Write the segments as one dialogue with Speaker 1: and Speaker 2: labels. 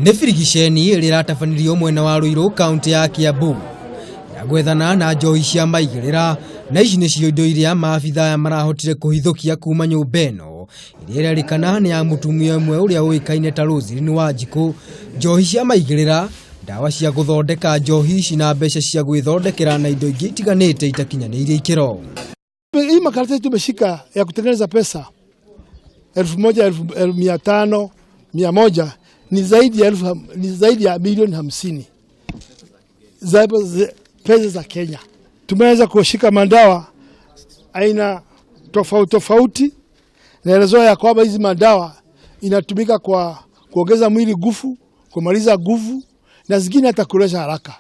Speaker 1: Nĩ birigiceni ĩrĩa ĩratabanirio mwena wa Ruiru kaunti ya Kiambu ya gwethana na njohi cia maigĩrĩra, na ici nĩcio indo iria maabitha aya marahotire kũhithũkia kuma nyũmba ĩno ĩrĩa ĩrerĩkana nĩ ya mũtumia ũmwe ũrĩa ũĩkaine ta Roselyn Wanjikũ. Njohi cia maigĩrĩra, ndawa cia gũthondeka njohi ici na mbeca cia gwĩthondekera na indo ingĩ itiganĩte itakinyanĩirie ikĩro.
Speaker 2: Hii makaratasi tumeshika ya kutengeneza pesa 1000, 1500, 100 ni zaidi ya elfu, ni zaidi ya milioni 50 za pesa za Kenya. Tumeweza kushika madawa aina tofauti tofauti. Naelezewa ya kwamba hizi madawa inatumika kwa kuongeza mwili nguvu, kumaliza nguvu na zingine hata kulesha haraka.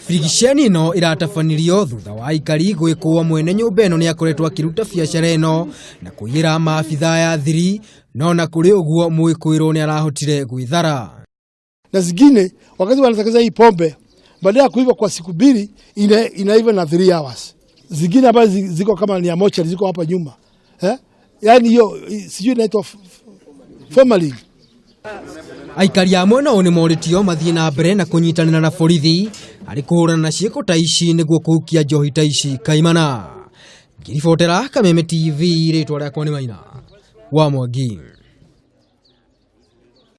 Speaker 1: Birigiceni ĩno ĩratabanirio thutha wa aikari gwĩkũa mwene nyũmba ĩno nĩ akoretwo akĩruta biacara ĩno na kũiyĩra maabitha ya thiri, no na kũrĩ ũguo mwĩkũĩrwo nĩ arahotire gwĩthara.
Speaker 2: Na zingine wakati wanatengeneza hii pombe, baada ya kuiva kwa siku 2 inaiva na 3 hours. Zingine ambazo ziko kama ni ya mochari ziko hapa nyuma. Eh? Yaani hiyo sijui inaitwa formalin.
Speaker 1: Aikari a mwena ũyũ nĩ morĩtio mathiĩ na mbere na kũnyitanĩra na borithi harĩ kũhũrana na ciĩko ta ici nĩguo kũhukia njohi ta ici kaimana. Ngĩribotera Kameme TV, rĩtwa rĩakwa nĩ Maina wa Mwangi.